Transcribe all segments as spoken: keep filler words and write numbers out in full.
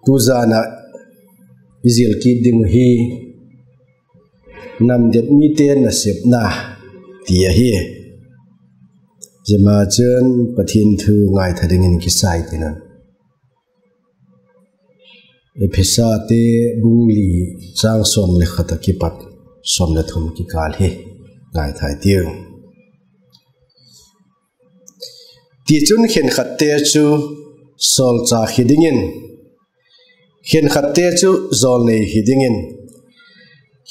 Tuzan ah i zil kit ding uh hi, Namdet mite nasepna ti ahi. Zia ma chun Pathian thu ngaitha dingin kisai tin a, Ephesate bung li, châng sawm le khat ah kipat sawm le thum kikâl hi ngaithai tiu. Tichun khenkhatte chu sawlchâk hi dingin, khenkhatte chu jawlnei hi dingin,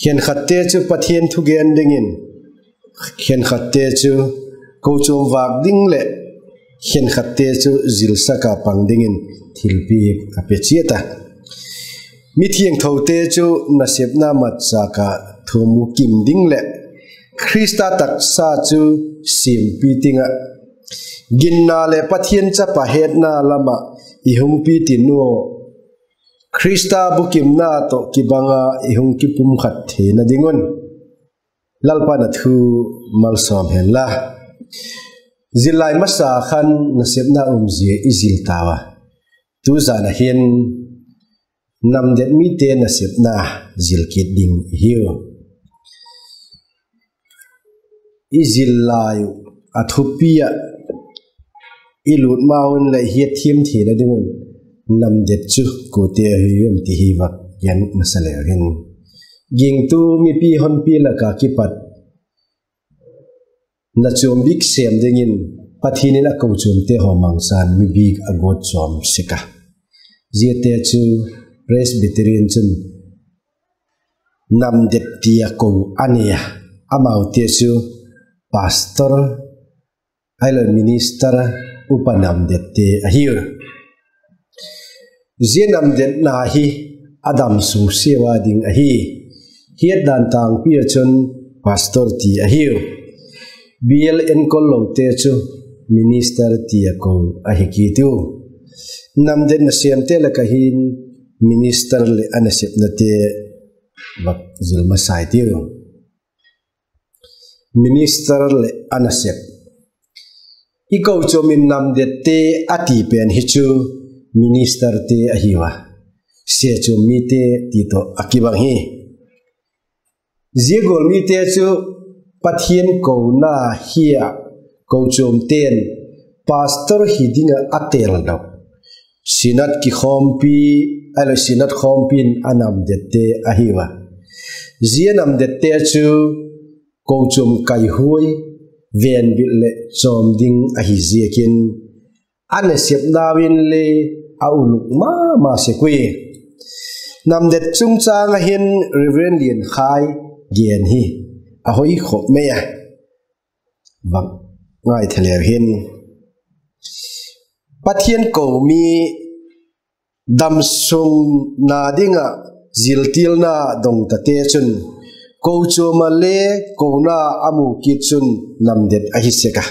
khenkhatte chu Pathian thugen dingin, khenkhatte chu kochuam vâk ding leh khenkhatte chu zilsak ah pang dingin thilpiak a pe chiat a. Mithiangthote chu nasepna matchâk ah thum uh kim ding leh Khrista taksa chu siampi ding ah, ginna leh Pathian chapa hetna lam ah i hung pi tin ua, Khrista bukimna tawh kibang a i hung kipumkhat theina ding un. Lalpa'n a thu malsawm hen la. Zillai masa khan nasepna umzia i zil tau a, tuzan ah hin namdet mite nasepna zil kit ding i hiu. I zillai uh a thupi ah i lut ma un leh hiatthiam theina ding un, namdet chu kuate ahi em ti hi vak gen masa leu hin, gingtu mipi honpi lak ah kipat na chuam bik sêm dingin Pathian in a kochuamte haw mangchan mi bik a guat chuam sek a. Ziate chu Presbyterian chun namdet ti a ko a nei a, amaute chu pastor, ahiloleh minister, upa namdette ahiu. Zia namdetna hi a dam sungsiau a ding ahi. Hiat dan tângpi ah chun pastor ti ahiu. Bial enkol lote chu minister ti a ko ahi kit u. Namdet nasêmte lak ah hin minister leh a nasepnate vak zil masai tiu. Minister leh a nasep. I kochuam in namdette a ti pen hi chu ministerte ahiu a, sia chuam mite ti tawh a kibang hi. Zia gual mite chu Pathian kona hi a, kochuamte'n pastor hi ding ah a teldok, Synod kikhawmpi, ahiloleh Synod khawmpi'n a namdette ahiu a. Zia namdette chu kochuam kaihuai, venbit leh chawm ding ahi ziakin, a nasepnau inle a uluk ma ma sek ui. Namdet chungchâng ah hin Reverend Liankhai gen hi a hoi khop mai a. Vak ngaitha leu hin, Pathian ko mi damsungna ding ah ziltilna dongtate chun, kochuam ah le kona a mu kit chun namdet ahi sek a.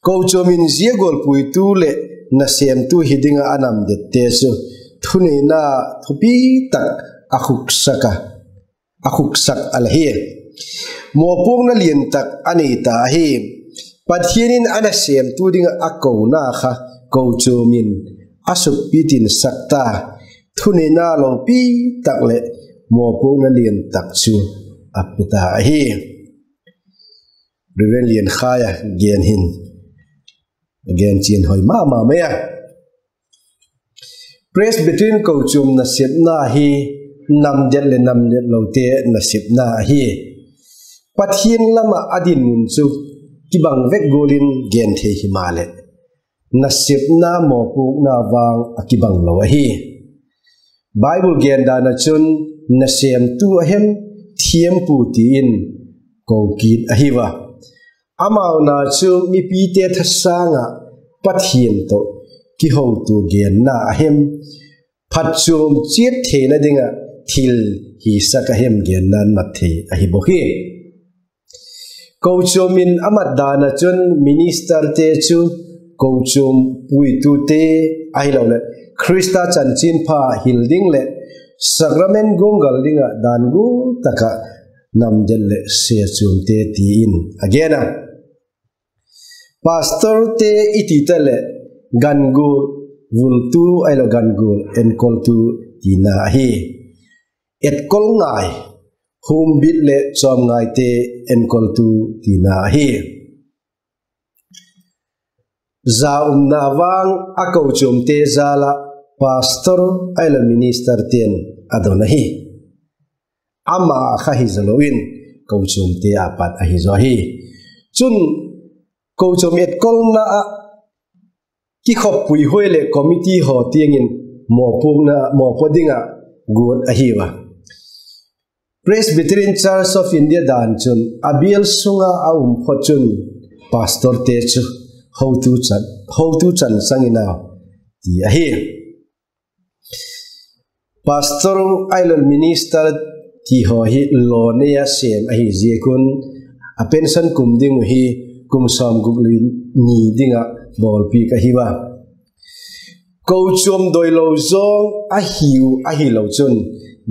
Kochuam in zia gual puitu leh nasêmtu hi ding ah a namdette chu thuneina thupi tak a khuksak a, a khuksak a la hi. Mawpuakna lian tak a nei ta ahi. Pathian in a nasêmtu ding ah a kona kha kochuam in a sukpi tinsak ta, thuneina lopi tak leh mawpuakna lian tak chu a pe ta ahi. Reverend Liankhai a gen hin, a gen chian hoi ma ma mai a. Presbyterian kochuam nasepna hi namdet leh namdetlote nasepna ahi. Pathian lam ah a dinmun chu kibang vek gual in gen thei himaleh, nasepna mawpuakna vang a kibang lo ahi. Bible gen dan ah chun nasêmtu a hem, thiampu ti in ko kit ahiu a. Amau na chu mipite thasâng ah Pathian tawh kihotua genna a hem, phatchuam chiat theina ding ah thil hisak a hem genna'n mat thei ahi bawk hi. Kochuam in a mat dan ah chun ministerte chu kochuam puitute ahiloleh Khrista chanchinpha hil ding leh sacrament guanggal ding ah dan gual tak ah namdet leh sia chuamte ti in a gen a. Pastorte i ti ta leh gan gual vultu ahilo gangual enkoltu tina ahi. Etkol ngai, humbit leh chawm ngaite enkoltu tina ahi. Za umna vang a kochuamte jal ah pastor ahilo ministerte'n a don ahi. Ama kha hi zaw lo in kochuamte a pat ahi zaw ahi. Chun kochuam etkolna ah kikhawmpui huai leh committee haw tiang in mawpuakna, mawpuak ding ah guat ahiu a. Presbyterian Church of India dan chun a bial sung ah a um phot chun pastorte chu hotu chan, hotu chan chang in au ti ahi. Pastor ahilo minister ti haw hi law nei a sêm ahi ziak un, a pension kum ding uh hi kum sawmguk leh ni ding ah bawlpiak ahiu a. Kochuam doilo zawng ahiu ahilo chun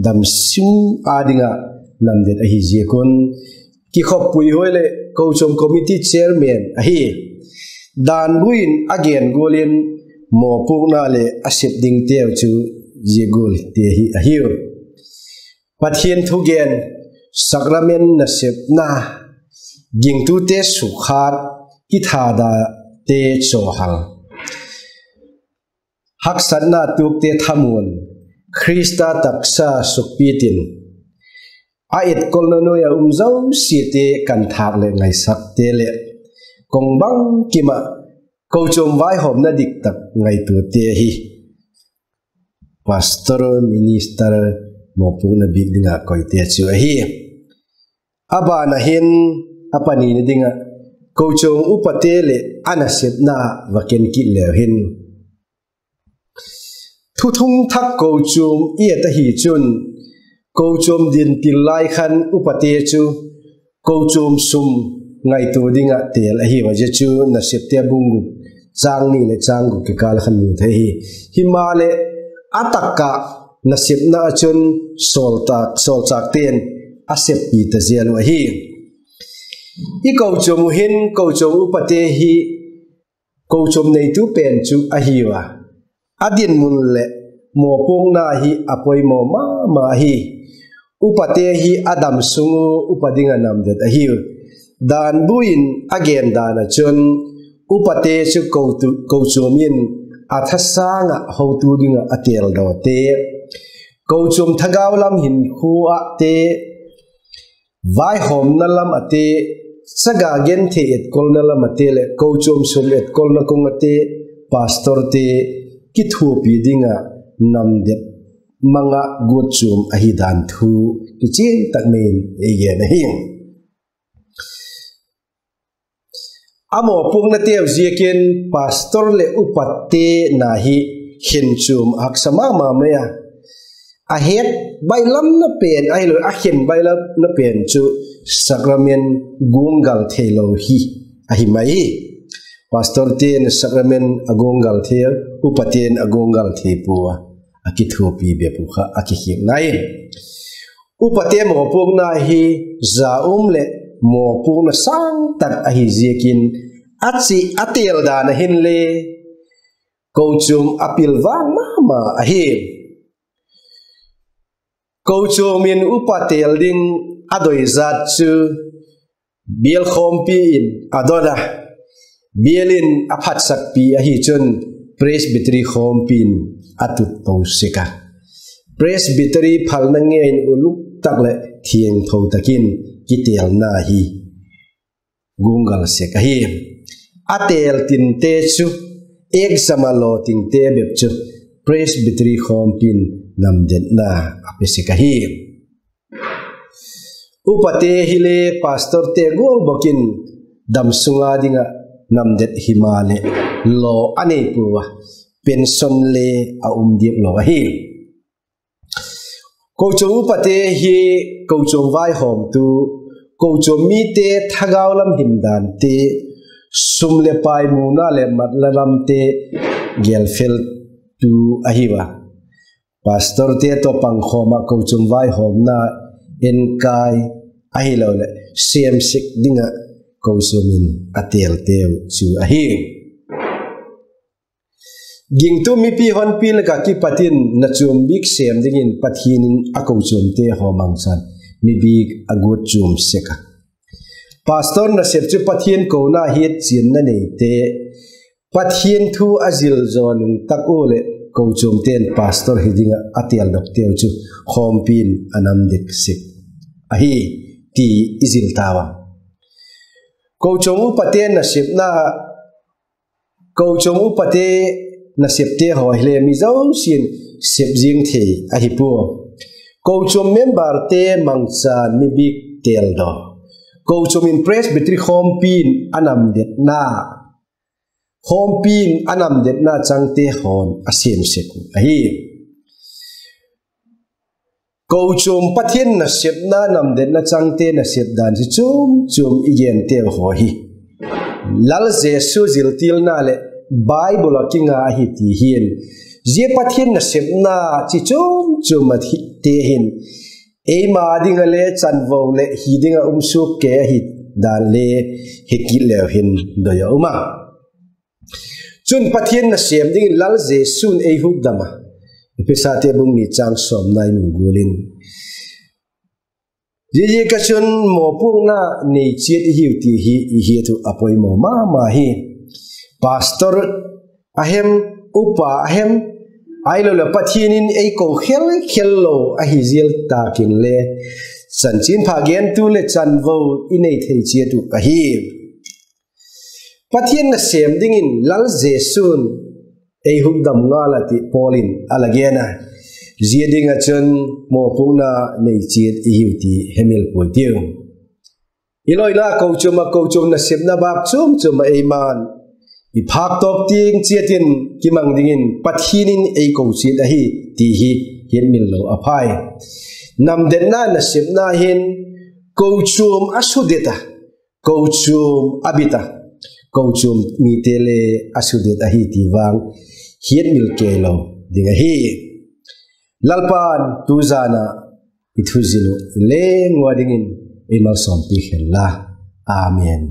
damsung â ding ah namdet ahi ziak un, kikhawmpui huai leh kochuam committee chairman ahi. Dan bu in a gen gual in mawpuakna leh a sep dingteu chu zia gualte hi ahiu: Pathian thugen, sacrament nasepna, gingtute sukkhat, kithadate chawhal, haksatna tuakte thamuan, Khrista taksa sukpiak in, a etkolna nuai ah um zosiate kanthâk leh ngaisakte leh kong bangkim ah kochuam vaihawmna dik tak ngaituate hi pastor, minister mawpuakna bik ding ah koite chu ahi. A ban ah hin, a panina ding ah, kochuam upate leh a nasepna va ken kit leu hin, thuthung thak kochuam i et ahi chun, kochuam dinpil lai khan upate chu kochuam sum ngaitua ding ah têl ahi a, zia chu Nasepte bung guk, châng ni leh châng guk kikâl khan mu thei hi. Himaleh, a tak ah nasepna ah chun sawltak, sawlchâkte'n a seppi ta zel uh ahi. I kochuam uh hin kochuam upate hi kochuam neitu pen chu ahiu a, a dinmun leh mawpuakna hi a poimaw ma ma hi. Upate hi a damsung uh upa ding ah namdet ahiu. Dan bu in a gen dan ah chun, upate chu ko- kochuam in a thasâng ah hotu ding ah a têldawte, kochuam thagau lam hinkhua ahte, vaihawmna lam ahte, chaga genthei etkolna lam ahte leh kochuam sum etkolna kung ahte, pastorte kithuapi ding ah namdet mang ah guat chuam ahi dan thu kichian tak mai in ei gen ahi. A mawpuaknateu ziakin pastor leh upate na hi khen chuam haksa ma ma mai a. A het bailamna pen ahilo, a khen bailamna pen chu sacrament guanggal theilo hi ahi mai hi. Pastorte'n sacrament a guanggal thei, upate'n a guanggal thei pua a, a kithuapi bep uh kha a kikhiakna in. Upate mawpuakna hi za um leh mawpuakna sâng tak ahi ziakin, a chi a têl dan ah hinle kochuam a pilvang ma ma ahi. Kochuam in upa têl ding a doi zat chu bial khawmpi in a don a, bial in a phatsakpi ahi chun Presbytery khawmpi in a tut to sek a. Presbytery phalna ngei in uluk tak leh thiangtho tak in kitêlna hi guanggal sek ahi. A têl tinte chu, exam a law tinte bep chu Presbytery khawmpi in namdetna a pe sek ahi. Upate hile pastorte gual bawk in damsung â ding ah namdet himaleh law a nei pua, pension le a um diak lo ahi. Kochuam upate hi kochuam vaihawmtu, kochuam mite thagau lam hindante, sum leh pai muna leh mat la lamte gelfeltu ahi a. Pastorte tawh pangkhawm ah kochuam vaihawmna enkai ahiloleh sêm sek ding ah kochuam in a têlteu chu ahi. Gingtu mipi honpi lak ah kipat in na chuam bik sêm dingin Pathian in a kochuamte haw mangchan mi bik a guat chuam sek a. Pastor nasep chu Pathian kona hiatchianna neite, Pathian thu a zil zaw nung tak ua leh kochuamte'n pastor hi ding ah a têldawkteu chu khawmpi'n a nam dek sek ahi ti i zil tau a. Kochuam upate nasepna, kochuam upate nasepte haw hile mi zosia'n sep ziang thei ahi pua. Kochuam memberte mangchan mi bik têldaw, kochuam in Presbytery khawmpi'n a namdetna, khawmpi'n a namdetna changte haw'n a sêm sek uh ahi. Kochuam Pathian nasepna namdetna changte nasep dan chi chuam chuam i genteu haw hi Lal Jesu ziltilna leh Bible ah kinga ahi ti hi'n, zia Pathian nasepna chi chuam chuam a hite hin eima ding ah le chanvo leh hi ding ah um suak kei ahi dan le he kit leu hin doi a um a. Chun Pathian nasêm dingin Lal Jesu'n ei hukdam a, Ephesate bung ni châng sawmna i mu gual in, ziaziak ah chun mawpuakna nei chiat i hiu ti hi i hiat uh a poimaw ma ma hi. Pastor a hem, upa a hem, ahilo leh Pathian in ei ko khel khel lo ahi zial tâk inle, chanchinpha gentu leh chanvo i nei thei chiat uh ahi. Pathian nasêm dingin Lal Jesu'n ei hukdam ngal a ti Paul in a la gen a. Zia ding ah chun mawpuakna nei chiat i hiu ti hemil puai tiu. I loina kochuam ah kochuam nasepna bâk chuam chuam ah eima'n i phâk tawk tiang chiat in kimang dingin Pathian in ei ko chiat ahi ti hi hiatmil lo a phai. Namdetna nasepna hin kochuam a sudet a, kochuam a bit a, kochuam mite le a sudet ahi ti vang hiatmil kei lo ding ahi. Lalpa'n tu jan ah i thuzil uh leng ua dingin ei malsawmpi hen la. Amen.